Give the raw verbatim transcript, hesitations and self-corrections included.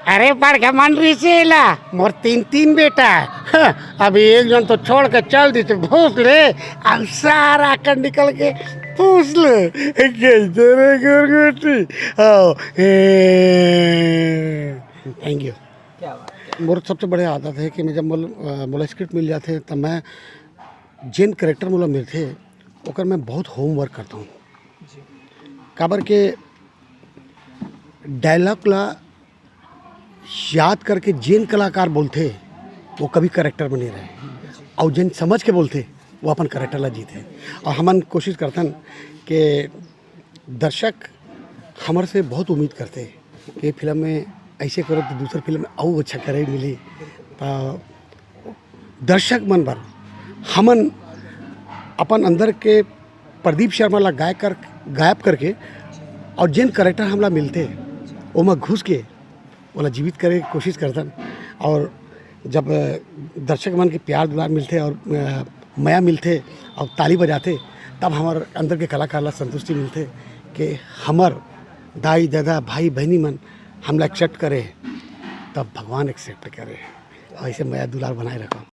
अरे बड़का मन रिहिसे एला, मोर तीन तीन बेटा हे। हाँ, अभी एक जन तो छोड़ के चल दिस भोसले, अब सारा कर निकल के पूछ ले, कैसे रे गुरगुटी? हाँ, ए, thank you। क्या बात है। मोर सबसे बड़े आदत हे कि मैं जब मोल-, अ, मोला स्क्रिप्ट मिल जाथे, तब मैं जेन कैरेक्टर मोला मिलथे, ओकर मैं बहुत होमवर्क करथौं। जी। काबर के डायलॉग ला याद करके जेन कलाकार बोलथे, वो कभी कैरेक्टर में नहीं रहे, अउ जेन समझ के बोलथे, वो अपन कैरेक्टर ला जीथे। अउ हमन कोशिश करथन कि दर्शक हमर से बहुत उम्मीद करथे कि फिल्म में ऐसे करो तो दूसर फिल्म में अउ अच्छा करे मिली। त दर्शक मन बर हमन अपन अंदर के प्रदीप शर्मा ला गाय कर, गायब करके, अउ जेन कैरेक्टर हमला मिलथे, ओमा घुस के ओला जीवित करे के कोशिश करथन। अउ जब दर्शक मन के प्यार दुलार मिलथे अउ, अ, मया मिलथे अउ ताली बजाथे, तब हमर अंदर के कलाकार ला संतुष्टि मिलथे कि हमर दाई, ददा, भाई, बहिनी मन हमला एक्सेप्ट करे, तब भगवान एक्सेप्ट करे। अइसे मया दुलार बनाए रखव।